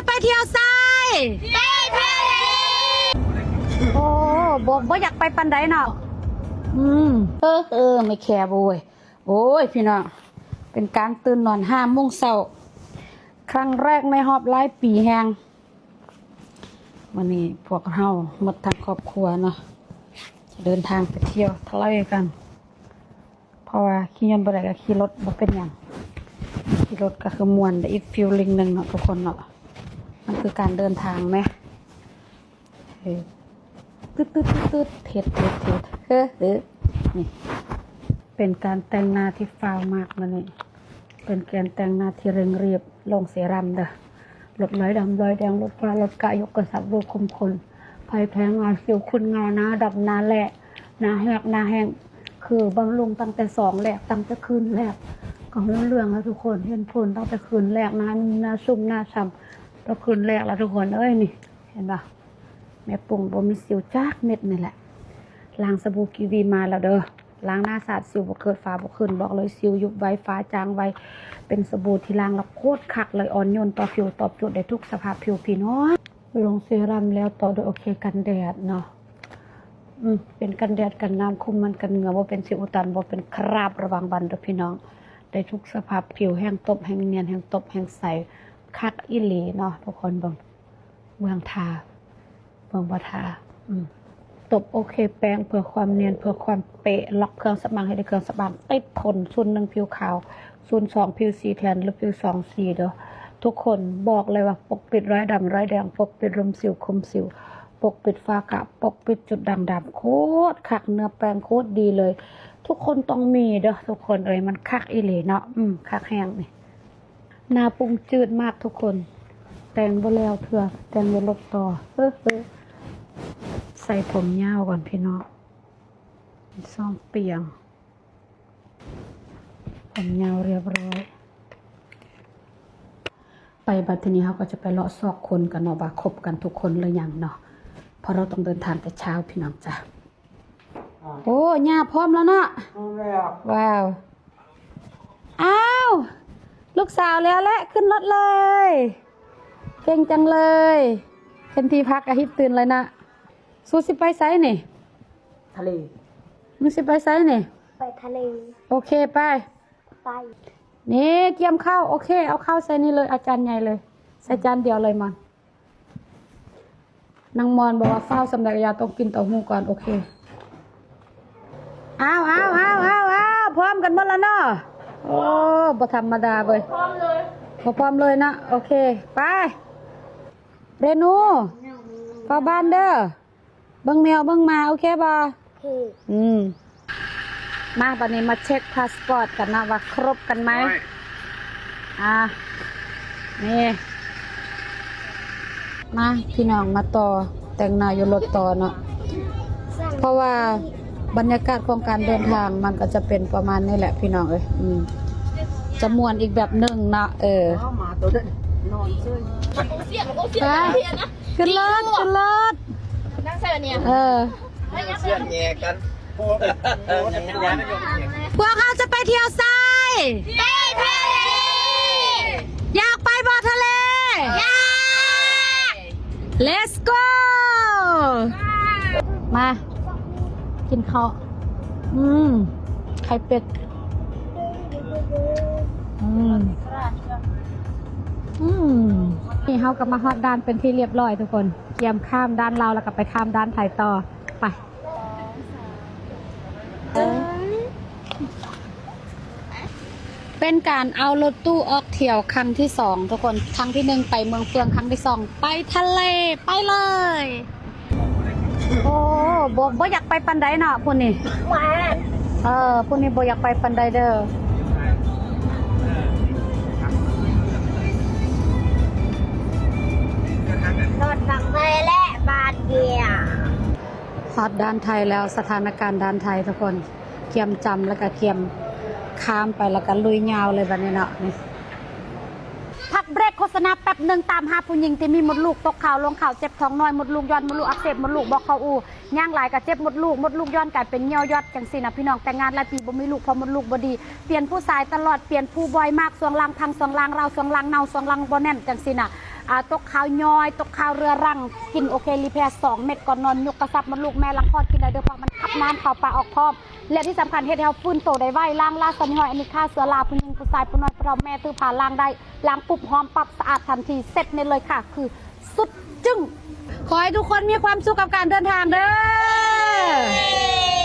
ໄປທ່ຽວໃສ? ໄປທະເລ. ໂອ້ ບໍ່ ບໍ່ຢາກໄປປານໃດເນາະ. ອືມ ເອີ ເອີ ແມ່ແຄບ ໂອ້ຍ ໂອ້ຍ ພີ່ນ້ອງ ເປັນການຕື່ນນອນຫ້າໂມງເຊົ້າ ຄັ້ງແລກໃນຮອບຫຼາຍປີແຮງ. ມື້ນີ້ພວກເຮົາໝົດທັງຄອບຄົວເນາະ ຈະເດີນທາງໄປທ່ຽວທະເລກັນ. ເພາະວ່າຂີ່ຍົນບໍ່ໄດ້ກໍຂີ່ລົດບໍ່ເປັນຫຍັງ ຂີ່ລົດກໍຄືມ່ວນໄດ້ອີກຟີລລິງໜຶ່ງເນາະທຸກຄົນເນາະ ມັນຄືການເດີນທາງແມ ເອີ ຕຶດໆໆໆ ເຮັດໆໆ ເອີ ເອີ ນີ້ເປັນການແຕ່ງໜ້າທີ່ຟ້າວມາກມື້ນີ້ ເປັນການແຕ່ງໜ້າທີ່ເລັ່ງຣີບ ລົງເຊຣັມເດີ ລົດລອຍດຳລອຍແດງ ລົດຟ້າລົດກະ ຍົກກະສັບ ຮູບຄຸມຂົນ ໃຜແພ້ງາ ສິວຂຸ້ນງາ ໜ້າດຳໜ້າແຫຼະ ໜ້າແຮກໜ້າແຫ້ງ ຄືບຳລຸງຕັ້ງແຕ່ສອງແລກ ຕັ້ງແຕ່ຄືນແລກກໍຮູ້ເລື່ອງແລ້ວທຸກຄົນ ເຫັນຜົນຕັ້ງແຕ່ຄືນແລກ ໜ້ານຸ່ມໜ້າຊຸ່ມໜ້າຊ່ຳ ແຕ່ຄືນແລກແລ້ວທຸກຄົນເອີຍ ນີ້ເຫັນບໍ່ ແມ່ປຸ້ງບໍ່ມີສິວຈັກເມັດນີ້ແຫຼະ ລ້າງສະບູກີວີມາແລ້ວເດີ ລ້າງໜ້າສາດສິວບໍ່ເກີດ ຝາບໍ່ຂຶ້ນ ບອກເລີຍສິວຍຸບໄວ ຝາຈາງໄວ ເປັນສະບູທີ່ລ້າງແລ້ວໂຄດຄັກເລີຍ ອ່ອນໂຍນຕໍ່ຜິວ ຕອບໂຈດໄດ້ທຸກສະພາບຜິວພີ່ນ້ອງ. ລົງເຊຣັມແລ້ວຕໍ່ດ້ວຍໂອເຄກັນແດດເນາະ ອືມ ເປັນກັນແດດກັນນ້ຳ ຄຸມມັນກັນເຫຍື້ອ ບໍ່ເປັນສິວອຸດຕັນ ບໍ່ເປັນຄຣາບລະຫວ່າງວັນເດີພີ່ນ້ອງ ໄດ້ທຸກສະພາບຜິວ ແຮງຕົບແຮງນຽນ ແຮງຕົບແຮງໃສ ຄັກອີ່ຫຼີເນາະ ທຸກຄົນເບິ່ງ ເມືອງທ່າ ເມືອງບໍ່ທ່າ ອືມ ຕົບໂອເຄແປງເພື່ອຄວາມນຽນ ເພື່ອຄວາມເປະ ລັອກເຄື່ອງສຳອາງ ເຮັດໃຫ້ເຄື່ອງສຳອາງຕິດທົນ ສູນໜຶ່ງຜິວຂາວ ສູນສອງຜິວສີແທນ ຫຼື ຜິວສອງສີເດີ ທຸກຄົນ ບອກເລີຍວ່າປົກປິດລອຍດຳລອຍແດງ ປົກປິດລຸ່ມສິວ ຄຸມສິວ ປົກປິດຝາກະ ປົກປິດຈຸດດ່າງດຳ ໂຄດຄັກ ເນື້ອແປງໂຄດດີເລີຍ ທຸກຄົນຕ້ອງມີເດີ ທຸກຄົນເອີຍ ມັນຄັກອີ່ຫຼີເນາະ ອືມ ຄັກແຮງນີ້. ໜ້າປຸ້ງຈືດມາກທຸກຄົນ ແຕ່ງບໍ່ແລ້ວເທື່ອ ແຕ່ງຢູ່ລົດຕໍ່ ເຮີ ໃສ່ຜົມຍາວກ່ອນພີ່ນ້ອງ ຊອງປ່ຽງ ຜົມຍາວຮຽບຮ້ອຍ ໄປ ບັດທີນີ້ເຮົາກໍຈະໄປເລາະຊອກຄົນກັນເນາະ ວ່າຄົບກັນທຸກຄົນຫຼືຍັງເນາະ ເພາະເຮົາຕ້ອງເດີນທາງແຕ່ເຊົ້າພີ່ນ້ອງຈ້າ. ໂອ້ ຍ່າພ້ອມແລ້ວເນາະ ພ້ອມແລ້ວ ວ້າວ ອ້າວ ລູກສາວແລ້ວແຫຼະ ຂຶ້ນລົດເລີຍ ເກັ່ງຈັງເລີຍ ເຫັນທີ່ພັກກະຮີບຕື່ນເລີຍນະ ສູຊິໄປໃສນີ້? ທະເລ ມຶງຊິໄປໃສນີ້? ໄປທະເລ ໂອເຄ ໄປ ໄປ ນີ້ກຽມເຂົ້າ ໂອເຄ ເອົາເຂົ້າໃສ່ນີ້ເລີຍ ເອົາຈານໃຫຍ່ເລີຍ ໃສ່ຈານດຽວເລີຍມອນ. ນາງມອນບອກວ່າຟ້າວສ່ຳໃດກໍຢ່າ ຕ້ອງກິນເຕົ້າຫູກ່ອນ ໂອເຄ ອ້າວ ອ້າວ ອ້າວ ອ້າວ ອ້າວ ພ້ອມກັນໝົດແລ້ວເນາະ ໂອ້ ບໍ່ທຳມະດາເວີຍ ພ້ອມເລີຍ ບໍ່ພ້ອມເລີຍເນາະ ໂອເຄ ໄປ ເຣນູ ເຝົ້າບ້ານເດີ ເບິ່ງແມວເບິ່ງໝາ ໂອເຄບໍ່? ໂອເຄ ອືມ ມາ ບັດນີ້ມາເຊັກພາສປອດກັນເນາະ ວ່າຄົບກັນໄໝ ໂອ້ຍ ອ່າ ນີ້ ມາ ພີ່ນ້ອງ ມາຕໍ່ແຕ່ງໜ້າຢູ່ລົດຕໍ່ເນາະ ເພາະວ່າບັນຍາກາດຂອງການເດີນທາງມັນກໍຈະເປັນປະມານນີ້ແຫຼະ ພີ່ນ້ອງເອີຍ ອືມ ຈະມ່ວນອີກແບບໜຶ່ງເນາະ ເອີ ໝາໂຕນັ້ນນອນເຊີຍ ໄປ ຂຶ້ນລົດ ຂຶ້ນລົດ ນັ່ງໃສ່ອັນນີ້ ເອີ ເຊື່ອແຍກກັນ ພວກເຮົາຈະໄປທ່ຽວໃສ? ໄປທະເລ ຢາກໄປບໍ່ທະເລ? ຢາກ ເລດສ໌ໂກ ມາ ກິນເຂົ້າ ອືມ ໄຂ່ເປັດ ອືມ ອືມ ນີ້ເຮົາກໍມາຮອດດ່ານເປັນທີ່ລຽບຮ້ອຍທຸກຄົນ ກຽມຂ້າມດ່ານລາວ ແລ້ວກໍໄປຂ້າມດ່ານໄທຕໍ່ ໄປ ເປັນການເອົາລົດຕູ້ອອກທ່ຽວຄັ້ງທີສອງທຸກຄົນ ຄັ້ງທີໜຶ່ງໄປເມືອງເຟືອງ ຄັ້ງທີສອງໄປທະເລ ໄປເລີຍ. ໂອ້ ບໍ່ ບໍ່ຢາກໄປປານໃດເນາະ ຜູ້ນີ້ ເອີ ຜູ້ນີ້ບໍ່ຢາກໄປປານໃດເດີ ລົດບັກໄຟແລະບາດເກຍ. ຮອດດ່ານໄທແລ້ວ ສະຖານະການດ່ານໄທທຸກຄົນ ກຽມຈຳ ແລ້ວກະກຽມຂ້າມໄປ ແລ້ວກະລຸຍຍາວເລີຍບາດນີ້ເນາະ ນີ້ ພັກເບຣກໂຄສະນາແປັບໜຶ່ງ ຕາມຫາຜູ້ຍິງທີ່ມີມົດລູກຕົກຂາວລົງຂາວ ເຈັບທ້ອງນ້ອຍ ມົດລູກຍ້ອນ ມົດລູກອັກເສບ ມົດລູກບໍ່ເຂົ້າອູ່ ຍ່າງຫຼາຍກະເຈັບມົດລູກ ມົດລູກຍ້ອນກາຍເປັນຍ່ຽວຍອດ ຈັ່ງຊີ້ນະ ພີ່ນ້ອງ ແຕ່ງງານຫຼາຍປີບໍ່ມີລູກ ເພາະມົດລູກບໍ່ດີ ປ່ຽນຜູ້ຊາຍຕະຫຼອດ ປ່ຽນຜູ້ບ່ອຍມາກ ຊ່ວງລ່າງພັງ ຊ່ວງລ່າງຮ້າວ ຊ່ວງລ່າງເນົ່າ ຊ່ວງລ່າງບໍ່ແໜ້ນ ຈັ່ງຊີ້ນະ ອ່າ ຕົກຄາວຍ່ອຍ ຕົກຄາວເຮືອລັງ ກິນໂອເຄລີແພສອງເມັດ ກ່ອນນອນ ຍົກກະສັບ ມະດູກແມ່ ຫຼັງຄອດ ກິນໄດ້ເດີ້ ເພາະມັນຂັບນ້ຳເຂົ້າປາອອກພ້ອມ ແລະທີ່ສຳຄັນເຮັດໃຫ້ເຮົາຟື້ນໂຕໄດ້ໄວ ລ້າງລາຊະນິຫອຍ ອານິຄາ ເຊື້ອລາ ຜູ້ຍິງ ຜູ້ຊາຍ ຜູ້ນ້ອຍ ຜູ້ເຖົ້າ ແມ່ ຖືພາ ລ້າງໄດ້ ລ້າງປຸບ ຫອມປັບ ສະອາດທັນທີ ເຊັດເນັດເລີຍຄ່ະ ຄືສຸດຈຶ້ງ. ຂໍໃຫ້ທຸກຄົນມີຄວາມສຸກກັບການເດີນທາງເດີ້.